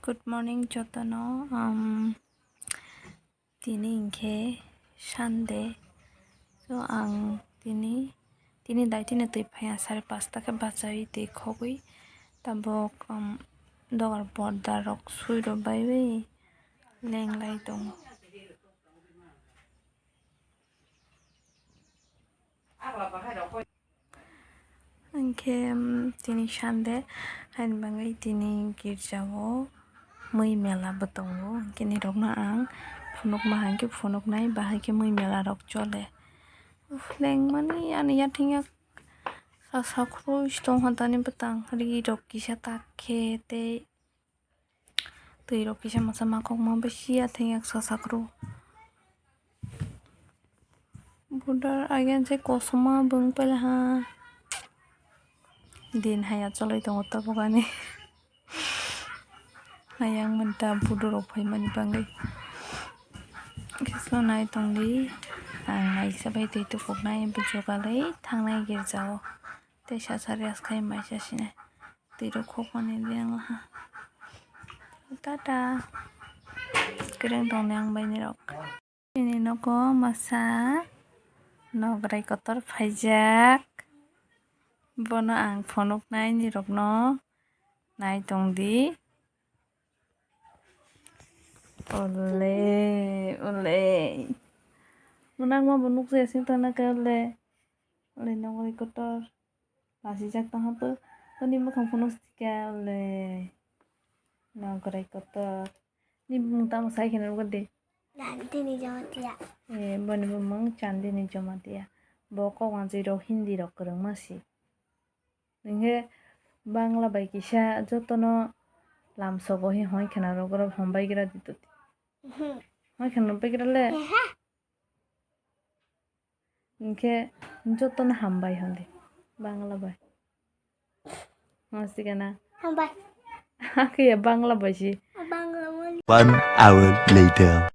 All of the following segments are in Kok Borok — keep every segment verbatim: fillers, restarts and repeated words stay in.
Good morning jotono. Um, tini hinkhe Sunday. So ang tini, tini dai tini twi phaiya sare pasta khe bachai twi khogwi. Tabuk, um, dogar porda rok swi rw baiwi lenglai tongo. Hinkhe, um, tini Sunday, haini bagwi tini girjao mui mela bo tongo. Hinkhe nirokno ang phunukma hai khe phunuknai, bahai khe mui mela rok chole. Uff, lengmani ani yatheng yak sasakhro tongha tani bwtang ri rok kisa tak khe tei Twi rok kisa masa makhok ma bisi yatheng yak sasak rw. Budar again se kosom ma bwng pele ha. Din hai acholoi tongo tabuk ani. Hayang manta budu rok phaimani bagwi. Khe chwla nai tongdi. Ang naisa bai twi tupuknai bujukalai thangnai girjao. Tei sasa rest khai mai sa sinai. Twi rok khokmani liang laha. Tata. Kwrwng tong liang bai ni rok. Nini nogo masa nograi kotor phaijak. Bono ang phunuknai nirokno nai tongdi. Ole, ole. Mwnang ma bo nukjaya sing tongna khe ole. Ole nograi kotor. Lasijak tongha bo, boni bwkhang phunuk sika le. Nograi kotor. Ni bumung tamo sai kheno rwgwk de. Chandini Jamatia. Eh, boni bumung Chandini Jamatia. Bo kok wanjwi rok Hindi rok kwrwngma si. Hinkhe Bangla bai kisa jotono lamsogo hi hoi kheno rwgwk rok hombai gra di toti. Mhm. Hoi kheno bai gra le. Ehe. Hinkhe jotono hambai hondi Bangla bai. Hostikana. Hambai. Hakhe ya Bangla bai si. Bangla bai. One hour later.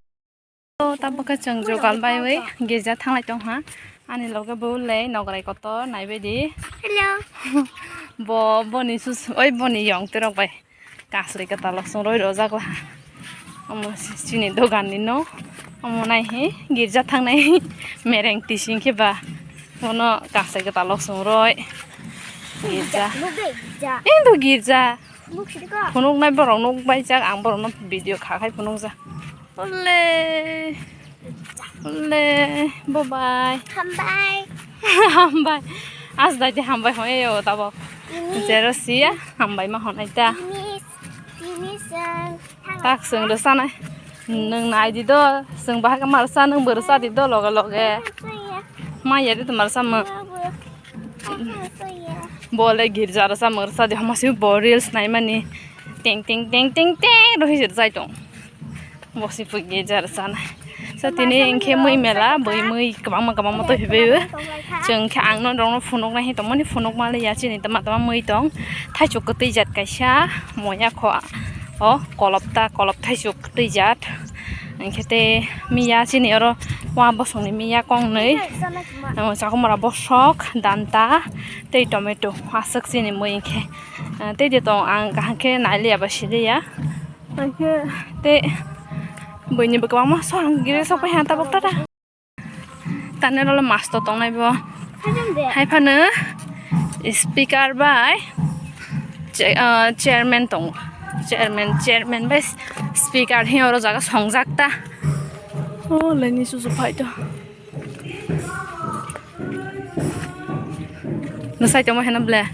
To tabuk khe chwng jogal baiwi girja thanglai tongha. Ani loge bo le nograi kotor naibaidi. Hello. Bo boni sus oi boni yong terok bai. Kasri kwtal lok song roi rojak la. Omo chini dogan ni no. Omo nai hi girja thangnai mereng tising khe ba. Bono kasri kwtal lok song roi. Girja. Nugui girja. Indo girja. Nuk sidi ko. Phunuk nai borok nuk bai jak ang borok no video kha khai phunuk jak. Ole. Le, bye bye. Hambai. Hambai. As dai de hambai hoi yo tabok. Ini. Zero sia hambai ma honai ta. Ini, ini sang. Tak sung do sanai. Nung nai di do, sung bahai ka marsa nung bersa di do loge loge. Saya. Ma ya di tu marsa mo. Saya, Bu. Saya. Bo le girja rasa marsa di hama si bo reels nai mani. Teng teng teng teng teng rohi jai tong. Bosi pui ge jar sana. So tini hinkhe mui mela, bui mui kwbangma kwbangma tongphio. Chwng khe ang norokno phunuknai hi tongmani phunukma le ya chini tama tama mui tong. Thaichuk kwtwi jat kaisa moya kho o kolop ta kolop thaichuk kwtwi jat. Hinkhe tei miya chini oro wa bosongni miya kongnwi. Chakumara bosok danta tei tomato aswk chini mui hinkhe. Tei de tong ang kaham khe nai liya ba siliya. Tei buini bo kwbangma song gire sok pai ha tabuk tata. Tani rolo mas to tongnai bo. Hai phano speaker bai che-, ah, chairman tongo. Chairman, chairman bai speaker hi oro jaga songjak ta. O leni susu phai to. Nwsai tongma heno ble.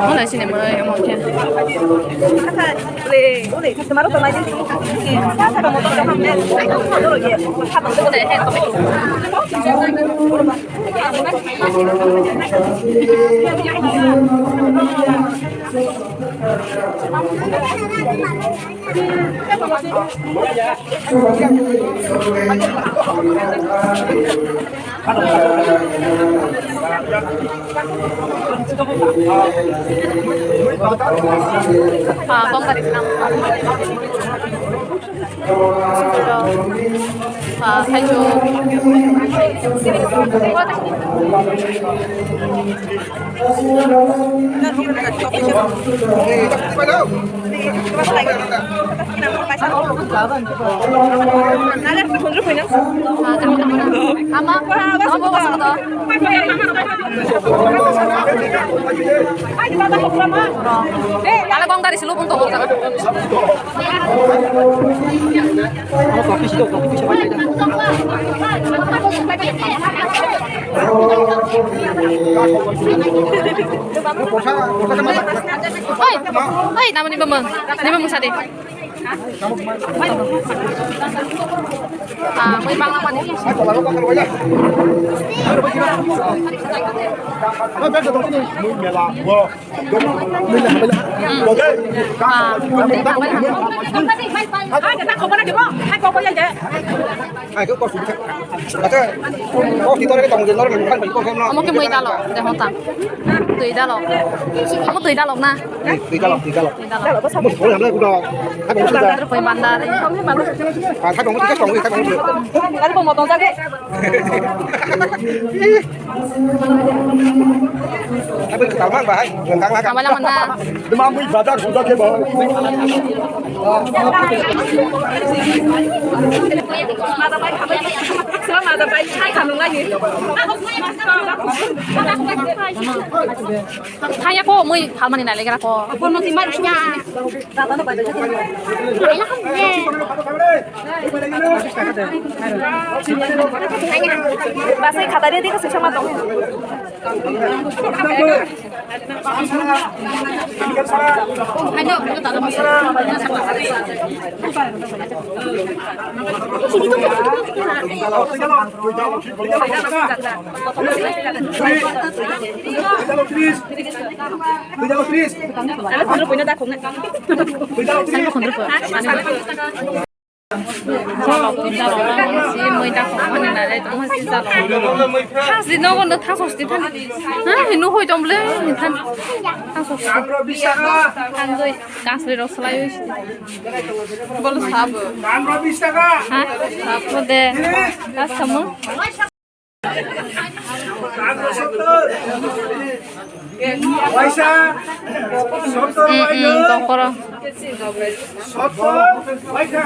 Wala sini mo, eh, mo khe. Ah, kong kari senam. Ah, hai jo. Ama, ama, ala kong dari selubung tuh. Oi, oi, nama ni bamang, ni bamang sadi. Ah, mui bang apa ni? Omo khe mui dalok, de hotam. Twi dalok. Omo twi dalok na? Twi dalok, twi dalok. Twi dalok. Omo twi dalok. Hai, omo twi dalok. Twi bandar. Hai, omo twi dalok, twi dalok. Ari bo motong jage. Tapi kita mang bahai, nengkang lah. Kamala mana? Demam bui bazar sudah ke bahai. Sama ada baik, hai kamu lagi. Hanya ko mui halmani nai legra ko. Apa nanti mar? Basai khatari di kasih sama tong. Hasi nogo no thaso sti thani. Ha, hino hoi tong ble, hino thani. Thaso sti. Thangjoi, kasri rok slai oi sti. Bolo sabo. Ha, sabo de. Kasamu. Waisa, sottor. Hmm, hmm, tongkoro. Sottor, waisa.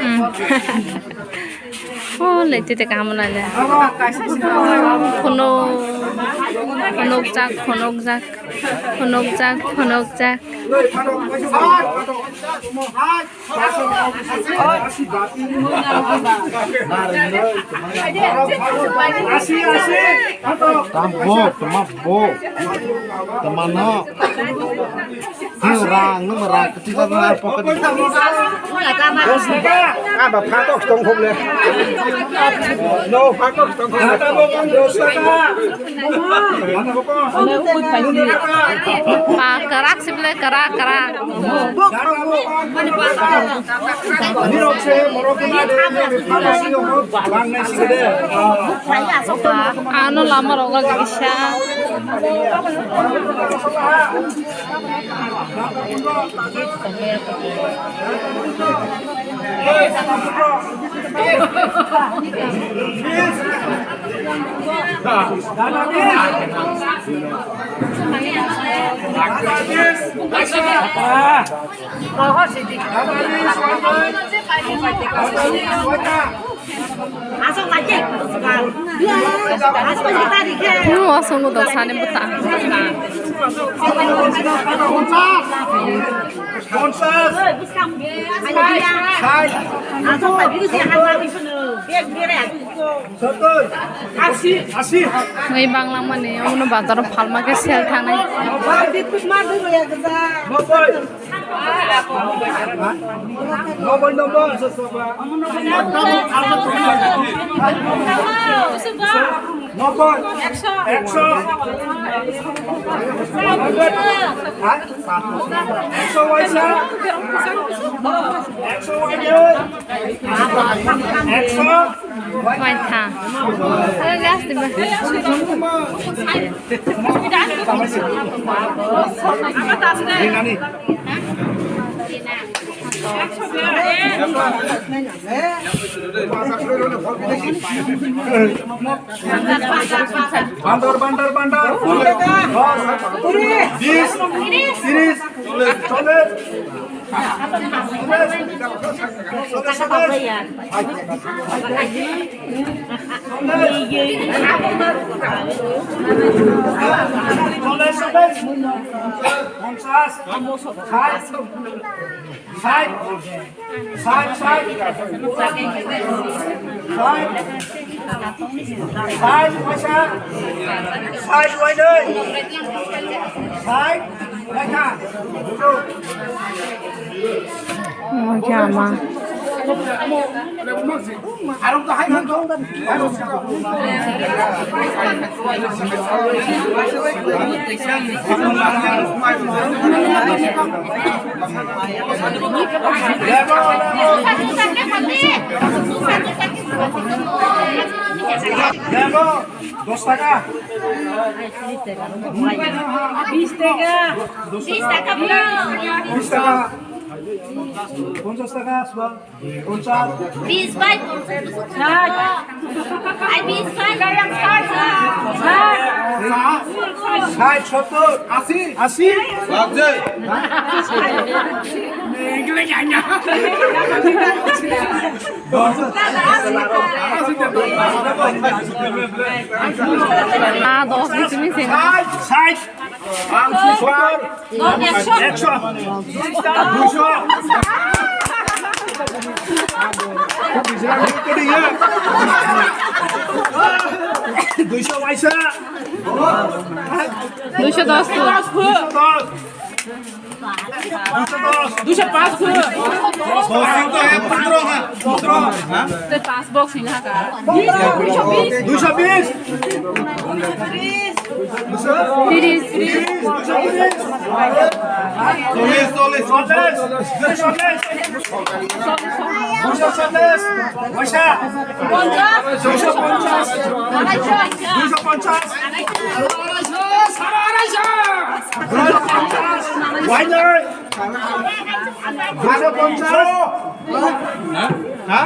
Hmm. Oh, leti te kamu na le. Kono, konok jak, konok jak, konok jak, konok jak. Tambo, tama bo, tama no. Rang, nung rang, kecil rang, pokok. Ah, ba, phatok tong khop le. No, phatok tong khop le. Ah, kerak sih, bele, kerak, kerak. Ano lama rogo gisa. Aswk nai khe. Aswk nai khe. Aswk nai khe. Aswk nai khe. Ponsas. Ponsas. Aswk nai khe. Ui banglang mani, omono bazaro phalma khe sel thangnai. Nobboi nombor. Nobboi. Ekso. Ekso waisa. Ekso waisa. Ekso. Waitha. Last ba. Bandar, bandar, bandar. Bis, tiris, chollish. Ponsas, sait, sait, sait, sait, sait, waisa, sait, wainwi, sait. Omo khe ama. Dos taka. Bis taka. Bis taka. Ponchas taka, suba. Ponchas. Bis bai ponchas. Ai, bis bai. Sait, sottor, asi. Asi. Ah, dos di sini sini. Sait, sait. Ekso. Duiso. Duiso waisa. Duiso dos. Duiso dos. Duiso pas. Dos. Dos. Te pas box ni ha ka. Duiso bis. Tiris. Chollish, chollish. Chollish, chollish. Duiso chollish. Waisa. Duiso ponchas. Duiso ponchas. Duiso ponchas. Wainwi. Duiso ponchas. Ha?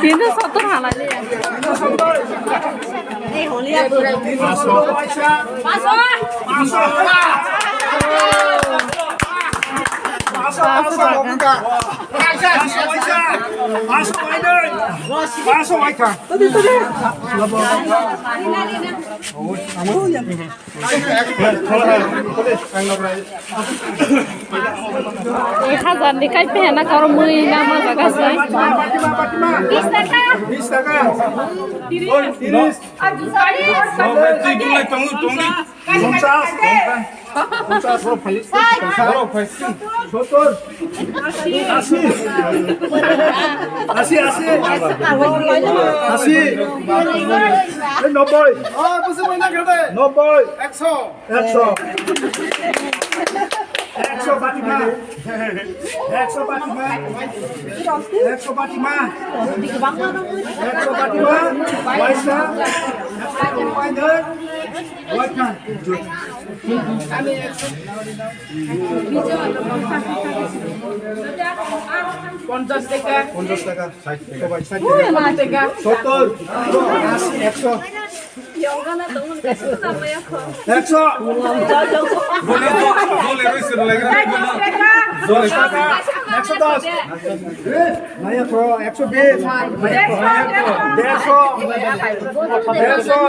Tinso sottor halai le. Ek hajar ni kai pehna karo mui na ma jaga se. Bis taka. Bis taka. Tiris. Tiris. Tiris. Ponchas. Ponchas. Sottor. Asi. Asi, asi. Asi. Ei, nobboi. Nobboi. Ekso. Ekso. Ekso Fatima. Ekso Fatima. Ekso Fatima. Ekso Fatima. Waisa. Waisa. Ponchas taka. Ponchas taka. Sait taka. Sait taka. Sottor. Asi, ekso. Ekso. Ekso dos. Naya pro, ekso bis. Derso. Derso.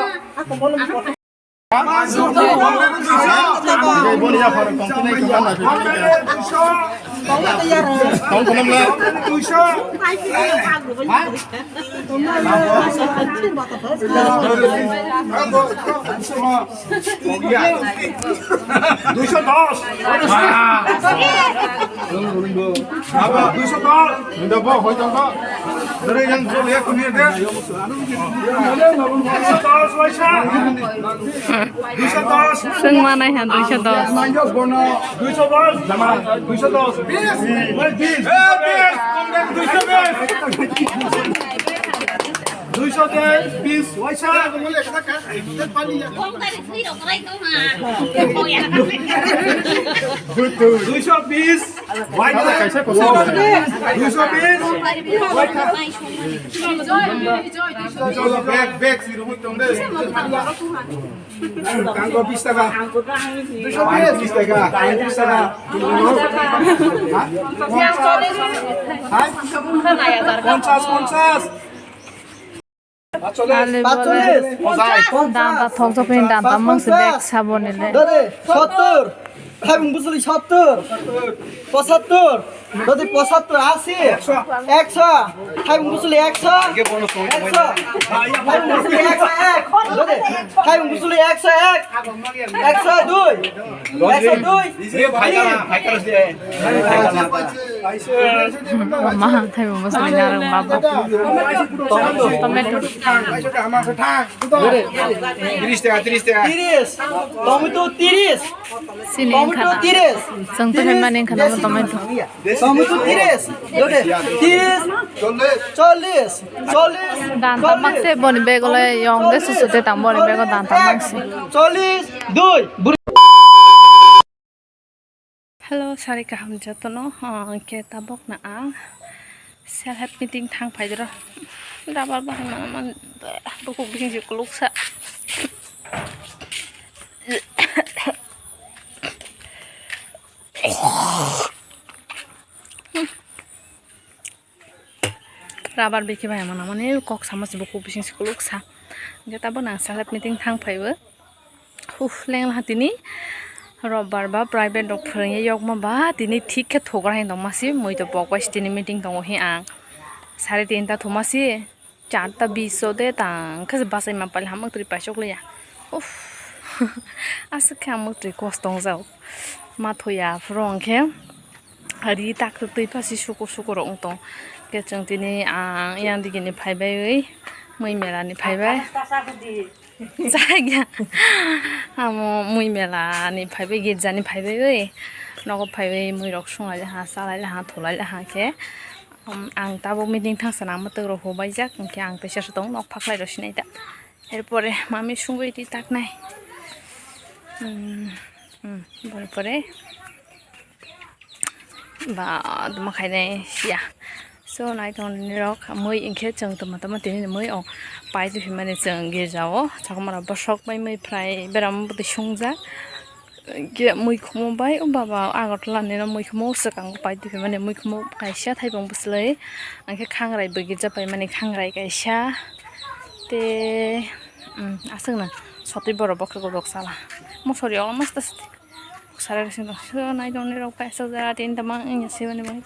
Duiso dos. Duiso dos. Dari yang jol ya kunia de. Duiso dos, waisa. Duiso dos. Sengma nai han duiso dos. Duiso dos. Duiso dos. Bis. Bis. Duiso bis. Duiso bis. Waisa. Duiso bis. Waisa. Duiso bis. Waisa. Bag, bag, si rumah tong deh. Kanggo bis taka. Duiso bis taka. Bis taka. Hah? Hah? Ponchas, ponchas. Patcholish. Patcholish. Danta thokjak pini danta mangsi bag saboni le. Dade, sottor. Thaibung bujuli sottor. Pochattor. Dade pochattor, asi. Ekso. Thaibung bujuli ekso. Ekso. Thaibung bujuli ekso ek. Dade, thaibung bujuli ekso ek. Ekso dui. Ekso dui. Maha thaibung bujuli narang baba. Tomato. Tiris taka, tiris taka. Tiris. Tomato tiris. Sini tomato khana. Tiris. Sengto hai mani khana mo tomato. Tomato tiris. Dode. Tiris. Chollish. Chollish. Danta makse boni bego le yong de susu te tang boni bego danta makse. Chollish. Dui. Hello, sari kaham jotono. Ah, ke tabok na ang self help meeting thang phai dro. Rabar bahai mana man bukuk bising si kuluk sa. Rabar bikhi bai mano mani kok samo se bukuk bising se kuluk sa. Hingke tabok nang self help meeting thang phaibo. Huf, lengla tini robbar ba private rok phwrwngya yokma ba tini thik khe thugra hai tongma si mui to pok bai tini meeting tongo hi ang. Sare tinta thuma si charta bish o de tang khe bachai ma pali hamuk twi paisok liya. Uff, aswk khe hamuk twi kos tongjak. Ma thoya phuru hwnkhe. Ri tak twi pasi sukur sukur rok wng tong. Khe chwng tini ang yang digini phaibai wi mui mela ni phaibai. Chaya. Amo mui mela ni phaibai girja ni phaibai wi. Nogo phaibai mui rok sunglai ha, chalai ha, thulai ha khe. Um, ang tabuk meeting thangsa nang mwtwk rok hubaijak hwnkhe ang teisa se tong nok phaklai rw sinai ta. Erpore mami sungwi twi taknai. Hmm, hmm, boni pore ba tamo khainai siya. So, naitongni rok, mui hinkhe chwng tamo tamo tini mui o pai twi phimani chwng girja o. Chakma rok bwswk bai mui phrai beram bwtwi sungjak. Khe mui khumo bai, o baba, Agartala ni no mui khumo swkang pai twi phimani mui khumo kaisa thaipung bwswlwi. Hinkhe khangrai bo girja paimani khangrai kaisa. Te, um, aswkno sotwi borok bokhe godok sala. Mosori o masta sidi. Sara sing tong. So, naitongni rok kaisa jara tin tamang wngya sibani bai.